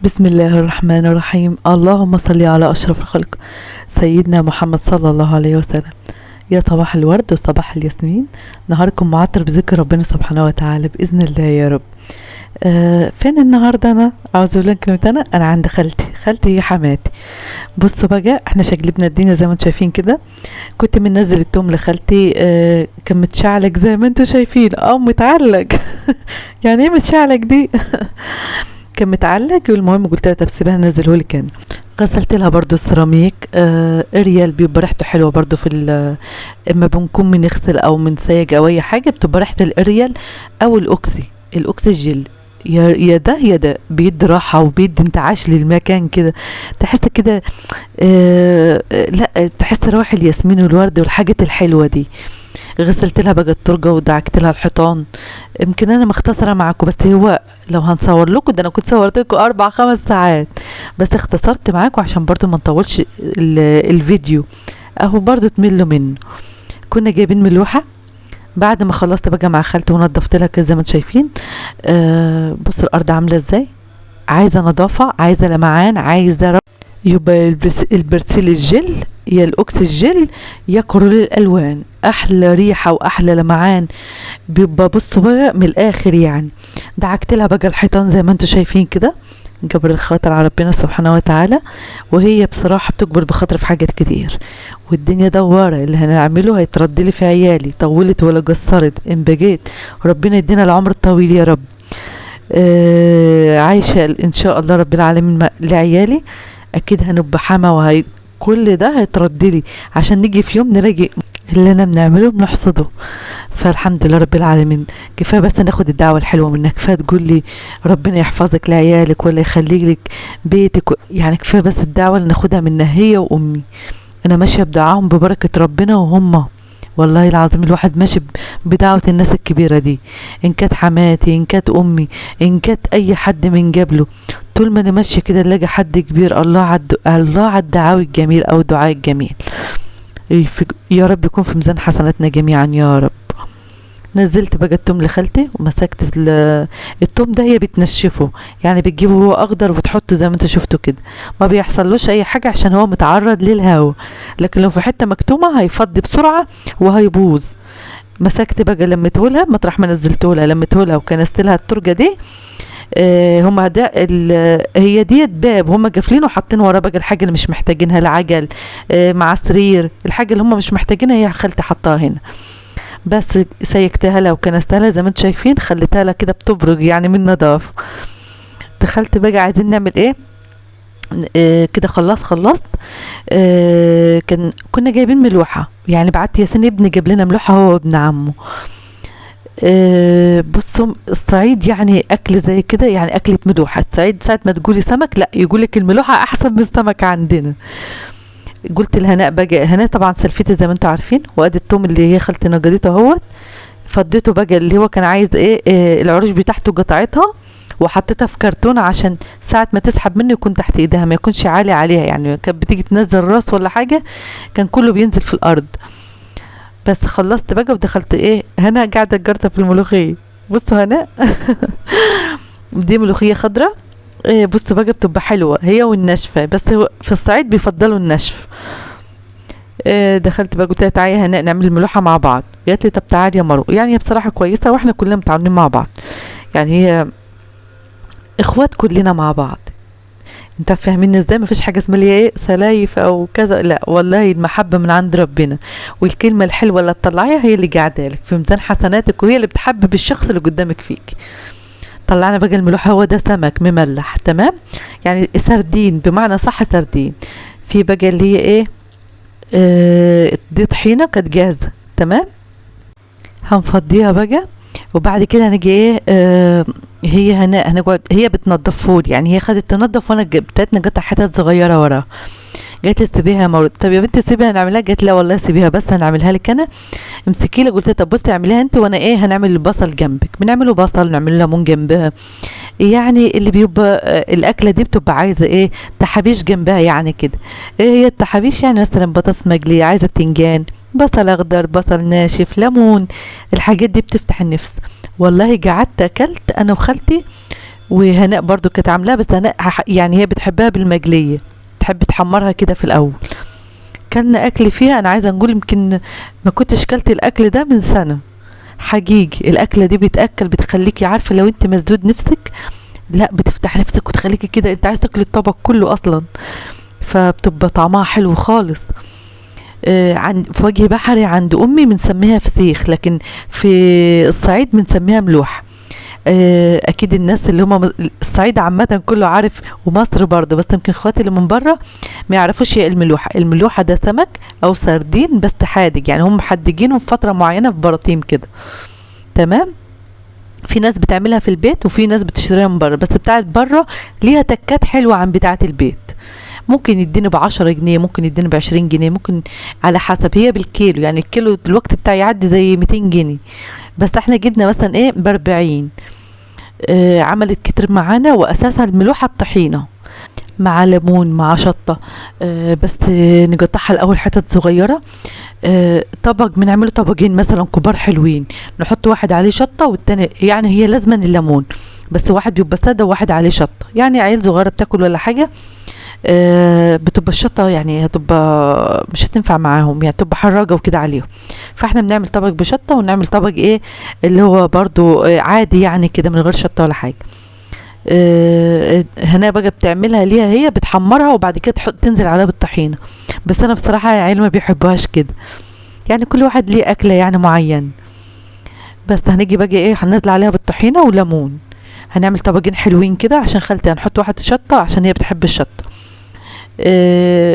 بسم الله الرحمن الرحيم. اللهم صل على أشرف الخلق سيدنا محمد صلى الله عليه وسلم. يا صباح الورد وصباح الياسمين، نهاركم معطر بذكر ربنا سبحانه وتعالى بإذن الله يا رب. فين النهارده؟ انا عاوز اقول لكم انا عند خالتي، خالتي هي حماتي. بصوا بقى احنا شقلبنا الدنيا زي ما انتم شايفين كده. كنت منزل التوم لخالتي، كان متشعلق زي ما انتم شايفين او متعلق يعني ايه متشعلق دي؟ كان متعلق. والمهم قلت لها طب سيبها نزله لك انا. غسلت لها برضو السيراميك، اريال بيبقى ريحته حلوة برضو في اما بنكون بنغسل او بنسيج او اي حاجة بتبقى ريحه الاريال او الاوكسي، الاوكسجين يا ده يا ده بيدي راحة وبيدي انتعاش للمكان كده، تحس كده لا تحس رواح الياسمين والورد والحاجات الحلوة دي. غسلت لها بقى الترجه ودعكت لها الحيطان. يمكن انا مختصره معاكم، بس هو لو هنصور لكم ده انا كنت صورت لكم 4-5 ساعات، بس اختصرت معاكم عشان برضو ما نطولش الفيديو اهو برضو تملوا منه. كنا جايبين ملوحه بعد ما خلصت بقى مع خالتي ونضفت لها كده زي ما انتم شايفين. بصوا الارض عامله ازاي، عايزه نظافة، عايزه لمعان، عايزه يبقى البرسيل الجل يا الاوكسجين يا كرول الالوان، احلى ريحه واحلى لمعان بيبقى. بصوا بقى من الاخر يعني. دعكت لها بقى الحيطان زي ما انتم شايفين كده، جبر الخاطر على ربنا سبحانه وتعالى، وهي بصراحة بتجبر بخاطر في حاجات كتير. والدنيا دواره، اللي هنعمله هيترد لي في عيالي، طولت ولا قصرت ان بجيت، ربنا يدينا العمر الطويل يا رب. عايشه ان شاء الله رب العالمين لعيالي، اكيد هنبقى حما وهي كل ده هيترد لي عشان نيجي في يوم نلاقي اللي انا بنعمله بنحصده. فالحمد لله رب العالمين. كفاية بس ناخد الدعوة الحلوة منك، كفاية تقول لي ربنا يحفظك لعيالك ولا يخلي لك بيتك، يعني كفاية بس الدعوة اللي ناخدها منها هي وامي. انا ماشية بدعاهم ببركة ربنا، وهم والله العظيم الواحد ماشي بدعوة الناس الكبيرة دي، ان كانت حماتي ان كانت امي ان كانت اي حد من قبله. طول ما انا ماشية كده الاقي حد كبير، الله عد الله على الدعاوي الجميل او الدعاء الجميل. يا رب يكون في ميزان حسناتنا جميعا يا رب. نزلت بقى التوم لخالتي ومسكت التوم ده، هي بتنشفه يعني بتجيبه وهو اخضر وبتحطه زي ما انتوا شفتوا كده، ما بيحصلوش اي حاجة عشان هو متعرض للهواء، لكن لو في حتة مكتومة هيفضي بسرعة وهيبوظ. مسكت بقى لميته لها مطرح ما نزلته لها، لميته لها وكنست لها الترجه دي. هما ده هي ديت باب هما قافلينه وحاطين وراه بقى الحاجة اللي مش محتاجينها، العجل مع سرير، الحاجة اللي هما مش محتاجينها هي خالتي حطاها هنا. بس سيكتها لها وكنستها لها زي ما انتم شايفين، خليتها لها كده بتبرج يعني من نظافة. دخلت بقى عايزين نعمل ايه كده. خلصت. كنا جايبين ملوحه، يعني بعت ياسين ابني جاب لنا ملوحه هو وابن عمه. بصوا الصعيد يعني اكل زي كده، يعني اكله ملوحه. الصعيد ساعة ما تقولي سمك لا يقولك الملوحه احسن من السمك عندنا. قلت لهناء بقى، هناء طبعا سلفتي زي ما انتم عارفين، وادي التوم اللي هي خالتي نجدته اهوت، فضيته بقى اللي هو كان عايز ايه، العروش بتاعته قطعتها وحطيتها في كرتونة عشان ساعة ما تسحب منه يكون تحت ايدها، ما يكونش عالي عليها، يعني كانت بتيجي تنزل راس ولا حاجة كان كله بينزل في الارض. بس خلصت بقى ودخلت ايه، هنا قاعدة الجرده في الملوخية. بصوا هنا دي ملوخية خضراء. بصوا بقى بتبقى حلوة هي والناشفه، بس في الصعيد بيفضلوا النشف. دخلت بقى قلت لها تعالي هنا نعمل الملوحه مع بعض. قالت لي طب تعالي يا مروه. يعني هي بصراحة كويسة واحنا كلنا متعاونين مع بعض، يعني هي اخوات كلنا مع بعض. انت فاهمين ازاي؟ مفيش حاجة اسمها اللي هي ايه سلايف او كذا، لا والله المحبة من عند ربنا، والكلمة الحلوة اللي تطلعيها هي اللي قاعدة لك في ميزان حسناتك، وهي اللي بتحبب الشخص اللي قدامك فيك. طلعنا بقى الملوحه، هو ده سمك مملح تمام، يعني سردين بمعنى صح، سردين. في بقى اللي هي ايه، دي طحينه كانت جاهزة تمام، هنفضيها بقى. وبعد كده هنجي ايه، هي هنقعد هي بتنضفهولي، يعني هي خدت تنضف وانا ابتدت نقطع حتت صغيرة وراها. جات لي سيبيها يا مولود. طب يا بنتي سيبيها نعملها. جات لا والله سيبيها بس هنعملها لك انا، امسكي لي. قلت لها طب بصي اعمليها انت وانا ايه هنعمل البصل جنبك، بنعمله بصل نعمل ليمون جنبها، يعني اللي بيبقى الاكلة دي بتبقى عايزه ايه تحابيش جنبها يعني كده. ايه هي التحابيش؟ يعني مثلا بطاطس مقلية، عايزه بتنجان، بصل اخضر، بصل ناشف، ليمون، الحاجات دي بتفتح النفس. والله قعدت اكلت انا وخالتي وهناء برضو كانت عاملاها، بس هناء يعني هي بتحبها بالمجليه، تحب تحمرها كده في الاول. كلنا اكل فيها، انا عايزه نقول يمكن ما كنتش كلت الاكل ده من سنة حقيقي. الاكلة دي بتاكل، بتخليكي عارفه لو انت مسدود نفسك، لا بتفتح نفسك وتخليكي كده انت عايز تاكلي الطبق كله اصلا، فبتبقى طعمها حلو خالص. عند في وجه بحري عند امي بنسميها فسيخ، لكن في الصعيد بنسميها ملوحه. اكيد الناس اللي هم الصعيد عامة كله عارف، ومصر برضه، بس يمكن اخواتي اللي من بره ما يعرفوش ايه الملوحه. الملوحه ده سمك او سردين بس حادق، يعني هم محدجينه في فترة معينة في براطيم كده، تمام. في ناس بتعملها في البيت وفي ناس بتشتريها من بره، بس بتاعت بره ليها تكات حلوة عن بتاعه البيت. ممكن يديني ب10 جنيه، ممكن يديني ب20 جنيه، ممكن على حسب، هي بالكيلو يعني. الكيلو الوقت بتاعي يعدي زي 200 جنيه، بس احنا جبنا مثلا ايه ب40. عملت كتير معانا. واساسها الملوحه الطحينه مع ليمون مع شطه، بس نقطعها الاول حتت صغيرة. طبق بنعمله طبقين مثلا كبار حلوين، نحط واحد عليه شطه والتاني يعني هي لازما الليمون، بس واحد بيبقى ساده وواحد عليه شطه، يعني عيال صغيرة بتاكل ولا حاجة، بتبقى الشطه يعني هتبقى مش هتنفع معاهم، يعني تبقى حراجه وكده عليهم. فاحنا بنعمل طبق بشطه ونعمل طبق ايه اللي هو برضو عادي يعني كده من غير شطه ولا حاجة. هنا بقى بتعملها ليها هي، بتحمرها وبعد كده تحط تنزل عليها بالطحينه، بس انا بصراحة العيال ما بيحبوهاش كده، يعني كل واحد ليه اكله يعني معين. بس هنيجي بقى ايه هننزل عليها بالطحينه وليمون، هنعمل طبقين حلوين كده عشان خالتي، هنحط واحد شطه عشان هي بتحب الشطه،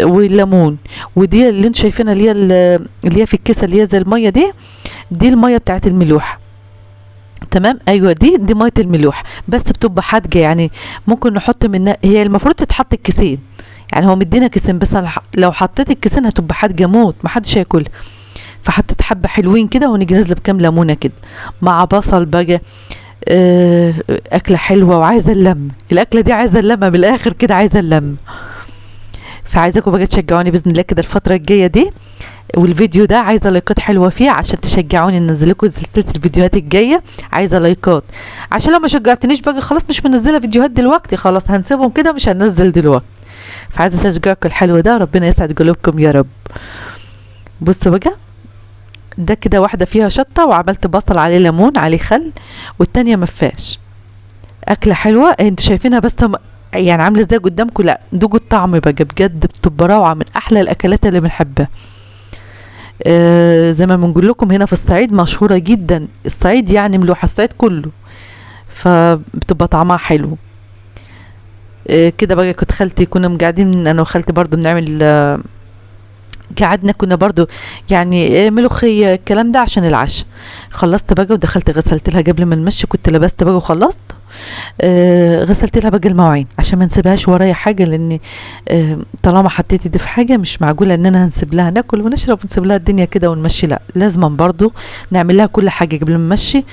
والليمون. ودي اللي انتوا شايفينها اللي هي اللي هي في الكيسة اللي هي زي المية دي، دي المية بتاعت الملوحه، تمام. ايوه دي مية الملوحه، بس بتبقى حادقه يعني، ممكن نحط منها، هي المفروض تتحط الكيسين، يعني هو مدينا كيسين، بس انا لو حطيت الكيسين هتبقى حادقه موت، محدش هياكلها. فحطيت حبه حلوين كده، ونيجي نازله بكام ليمونه كده مع بصل بقى. اكله حلوة وعايزه اللم، الاكلة دي عايزه اللمة بالاخر كده، عايزه اللم. فعايزاكم بقى تشجعوني باذن الله كده الفترة الجاية دي، والفيديو ده عايزه لايكات حلوة فيه عشان تشجعوني انزل لكم سلسلة الفيديوهات الجاية. عايزه لايكات عشان لو ما شجعتنيش بقى خلاص مش منزله فيديوهات دلوقتي، خلاص هنسيبهم كده مش هنزل دلوقتي. فعايزه تشجيعكم الحلو ده، ربنا يسعد قلوبكم يا رب. بصوا بقى ده كده واحدة فيها شطه وعملت بصل عليه ليمون عليه خل، والتانية ما فيهاش. اكله حلوة انتوا شايفينها بس يعني عامله ازاي قدامكم، لا دوقوا الطعم بقى بجد، بتبقى روعه، من احلى الاكلات اللي بنحبها. زي ما بنقول لكم هنا في الصعيد مشهورة جدا، الصعيد يعني ملوحه الصعيد كله، فبتبقى طعمها حلو. كده بقى كنت خالتي، كنا قاعدين انا وخالتي برضو بنعمل، قعدنا كنا برضو يعني ملوخية الكلام ده عشان العشاء. خلصت بقى ودخلت غسلت لها قبل ما نمشي، كنت لبست بقى وخلصت. غسلت لها بقى المواعين عشان ما نسيبهاش ورايا حاجة، لان طالما حطيت دي في حاجة مش معقولة ان انا هنسيب لها ناكل ونشرب ونسيب لها الدنيا كده ونمشي، لا لازم برضو نعمل لها كل حاجة قبل ما نمشي،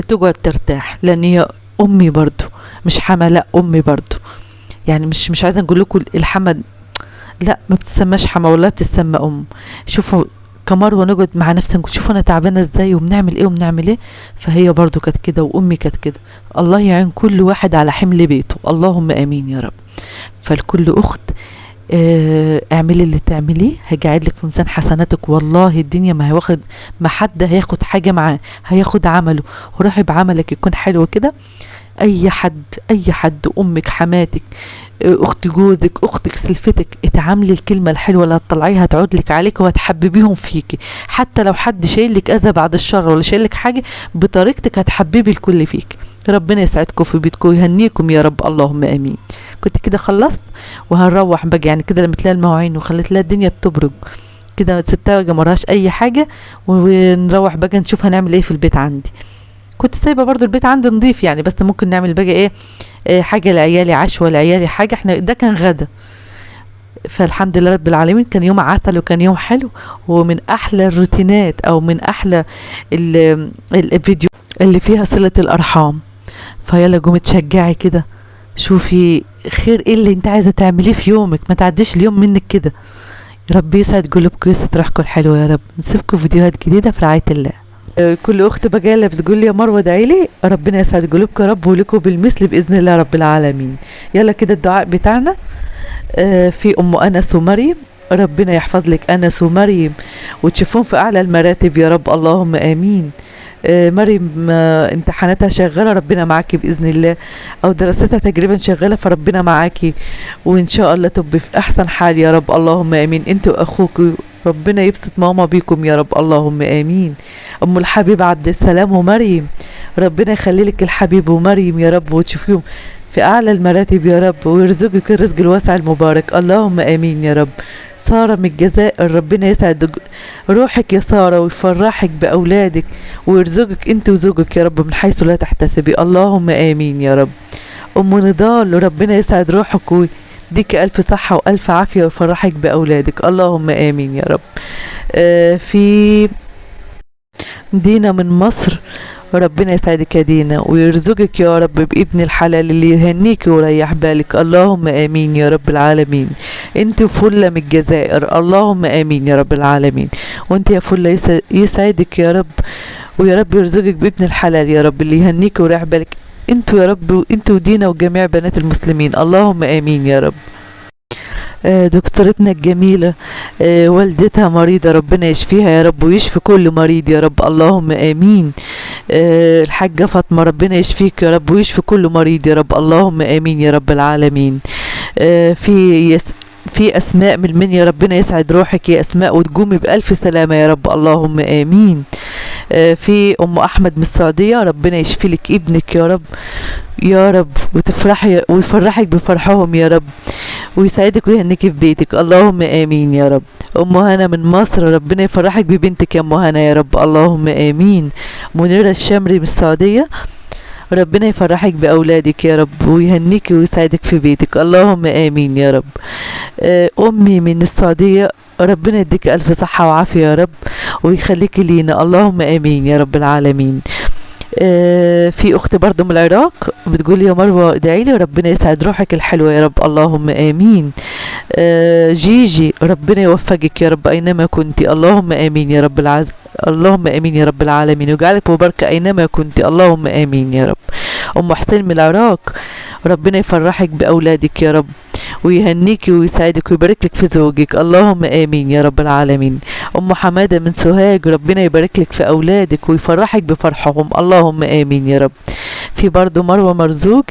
تقعد ترتاح، لان هي امي برضو مش حما، لا امي برضو يعني مش عايزه نقول لكم الحما، لا ما بتسماش حما والله بتسمى ام. شوفوا كمروه نقعد مع نفسنا نقول شوفوا انا تعبانة ازاي وبنعمل ايه وبنعمل ايه، فهي برضو كانت كده وامي كانت كده. الله يعين كل واحد على حمل بيته، اللهم امين يا رب. فالكل اخت اعملي اللي تعمليه هيقعد لك في ميزان حسناتك، والله الدنيا ما هياخد، ما حد هياخد حاجة معاه، هياخد عمله، وروحي بعملك يكون حلو كده. اي حد، اي حد، امك، حماتك، اخت جوزك، اختك، سلفتك، اتعاملي الكلمة الحلوة اللي هتطلعيها هتعود لك عليك وهتحببيهم فيكي، حتى لو حد شايل لك اذى بعد الشر ولا شايل لك حاجة، بطريقتك هتحببي الكل فيك. ربنا يسعدكم في بيتكم ويهنيكم يا رب، اللهم امين. كنت كده خلصت وهنروح بقى، يعني كده لما تلاقي المواعين وخليت لها الدنيا بتبرج كده، سبتها بقى مراهاش اي حاجة، ونروح بقى نشوف هنعمل ايه في البيت. عندي كنت سايبه برضو البيت عندي نضيف يعني، بس ممكن نعمل بقى ايه، حاجة لعيالي، عشوه لعيالي، حاجة، احنا ده كان غدا. فالحمد لله رب العالمين، كان يوم عسل وكان يوم حلو، ومن احلى الروتينات او من احلى الفيديو اللي فيها صله الارحام. فيلا قومي تشجعي كده، شوفي خير ايه اللي انت عايزه تعمليه في يومك، ما تعديش اليوم منك كده. ربي يسعد قلوبكم ويسعد روحكم الحلوة يا رب. نسيبكم فيديوهات جديدة في رعاية الله. كل اخت بجاله بتقول لي يا مروه ادعي لي، ربنا يسعد قلوبكم يا رب ولكم بالمثل باذن الله رب العالمين. يلا كده الدعاء بتاعنا. في ام انس ومريم، ربنا يحفظ لك انس ومريم وتشوفهم في اعلى المراتب يا رب، اللهم امين. مريم امتحاناتها شغالة، ربنا معاكي باذن الله، او دراستها تقريبا شغالة، فربنا معاكي وان شاء الله تبقي في احسن حال يا رب، اللهم امين. انت واخوك ربنا يبسط ماما بيكم يا رب، اللهم امين. ام الحبيب عبد السلام ومريم، ربنا يخلي لك الحبيب ومريم يا رب وتشوفيهم في اعلى المراتب يا رب، ويرزقك الرزق الواسع المبارك، اللهم امين يا رب. سارة من الجزائر، ربنا يسعد روحك يا سارة ويفرحك بأولادك ويرزقك انت وزوجك يا رب من حيث لا تحتسبي، اللهم امين يا رب. ام نضال، ربنا يسعد روحك ويديك الف صحة والف عافية ويفرحك بأولادك، اللهم امين يا رب. في دينا من مصر، ربنا يسعدك يا دينا ويرزقك يا رب بابن الحلال اللي يهنيك ويريح بالك، اللهم امين يا رب العالمين. انت فلة من الجزائر، اللهم امين يا رب العالمين. وانت يا فلة يسعدك يا رب، ويا رب يرزقك بابن الحلال يا رب اللي يهنيك ويريح بالك، انتوا يا رب، انتوا ودينا وجميع بنات المسلمين، اللهم امين يا رب. دكتورتنا الجميلة، والدتها مريضة، ربنا يشفيها يا رب ويشفي كل مريض يا رب، اللهم امين. الحاجة فاطمة، ربنا يشفيك يا رب ويشفي كل مريض يا رب، اللهم امين يا رب العالمين. في اسماء من المنيا، ربنا يسعد روحك يا اسماء وتقومي بألف سلامة يا رب، اللهم امين. في ام احمد من السعودية، ربنا يشفي لك ابنك يا رب يا رب، وتفرحي ويفرحك بفرحهم يا رب، ويسعدك ويهنيك في بيتك، اللهم امين يا رب. ام هنا من مصر، ربنا يفرحك ببنتك يا ام هنا يا رب، اللهم امين. منيرة الشمري من السعودية، ربنا يفرحك بأولادك يا رب ويهنيك ويسعدك في بيتك، اللهم امين يا رب. امي من السعودية، ربنا يديك الف صحة وعافية يا رب ويخليك لينا، اللهم امين يا رب العالمين. في اخت برضو من العراق بتقول يا مروة ادعي لي ربنا يسعد روحك الحلوة يا رب، اللهم امين. جيجي، ربنا يوفقك يا رب اينما كنت، اللهم امين يا رب اللهم امين يا رب العالمين، ويجعلك مباركة اينما كنت، اللهم امين يا رب. ام حسين من العراق، ربنا يفرحك باولادك يا رب ويهنيكي ويسعدك ويبارك لك في زوجك، اللهم امين يا رب العالمين. ام حمادة من سوهاج، ربنا يبارك لك في اولادك ويفرحك بفرحهم، اللهم امين يا رب. في برضو مروه مرزوق،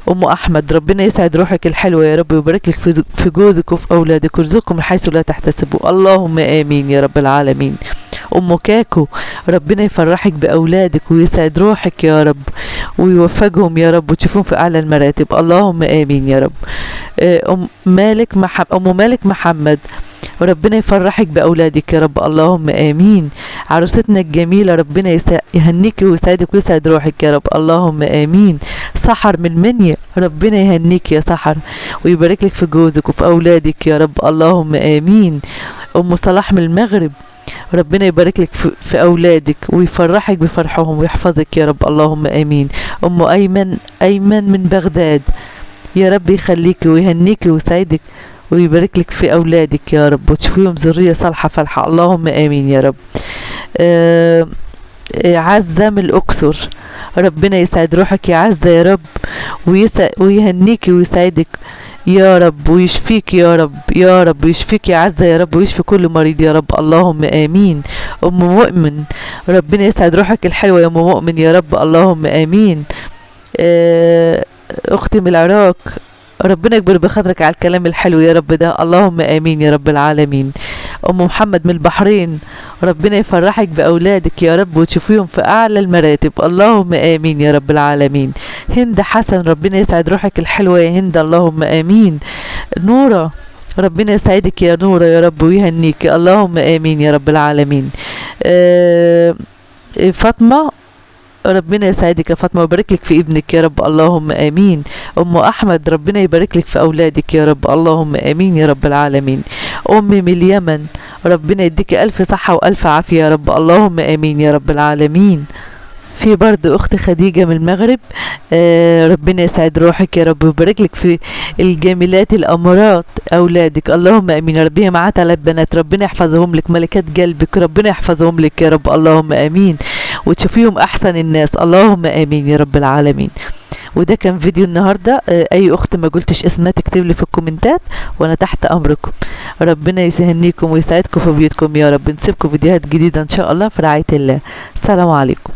ام احمد، ربنا يسعد روحك الحلوة يا رب ويبارك لك في جوزك وفي اولادك ويرزقكم من حيث لا تحتسبوا، اللهم امين يا رب العالمين. ام كاكو، ربنا يفرحك باولادك ويسعد روحك يا رب ويوفقهم يا رب وتشوفهم في اعلى المراتب، اللهم امين يا رب. ام مالك محمد، ربنا يفرحك باولادك يا رب، اللهم امين. عروستنا الجميلة، ربنا يهنيك ويسعدك ويسعد روحك يا رب، اللهم امين. سحر من منيا، ربنا يهنيك يا سحر ويبارك لك في جوزك وفي اولادك يا رب، اللهم امين. ام صلاح من المغرب، ربنا يبارك لك في اولادك ويفرحك بفرحهم ويحفظك يا رب، اللهم امين. ام ايمن من بغداد، يا رب يخليك ويهنيك ويسعدك ويبارك لك في اولادك يا رب وتشوفيهم ذرية صالحه فالحه، اللهم امين يا رب. عزه من الاقصر، ربنا يسعد روحك يا عزه يا رب ويهنيك ويسعدك يا رب ويشفيك يا رب يا رب، ويشفيك يا عزه يا رب ويشفي كل مريض يا رب، اللهم امين. ام مؤمن، ربنا يسعد روحك الحلوة يا ام مؤمن يا رب، اللهم امين. اختي من العراق، ربنا يكبر بخاطرك على الكلام الحلو يا رب ده، اللهم امين يا رب العالمين. ام محمد من البحرين، ربنا يفرحك باولادك يا رب وتشوفيهم في اعلى المراتب، اللهم امين يا رب العالمين. هند حسن، ربنا يسعد روحك الحلوة يا هند، اللهم امين. نوره، ربنا يسعدك يا نوره يا رب ويهنيك، اللهم امين يا رب العالمين. فاطمة، ربنا يسعدك يا فاطمة ويبارك لك في ابنك يا رب، اللهم امين. ام احمد، ربنا يبارك لك في اولادك يا رب، اللهم امين يا رب العالمين. امي من اليمن، ربنا يديك الف صحة والف عافية يا رب، اللهم امين يا رب العالمين. في برضو اخت خديجة من المغرب، ربنا يسعد روحك يا رب ويبارك لك في الجميلات الامارات اولادك، اللهم امين يا رب. هي معاها 3 بنات، ربنا يحفظهم لك، ملكات قلبك، ربنا يحفظهم لك يا رب، اللهم امين. وتشوفيهم احسن الناس. اللهم امين يا رب العالمين. وده كان فيديو النهارده. اي اخت ما قلتش اسمها تكتب لي في الكومنتات وانا تحت امركم. ربنا يسهنيكم ويسعدكم في بيوتكم يا رب. نسيبكم فيديوهات جديدة ان شاء الله في رعاية الله. السلام عليكم.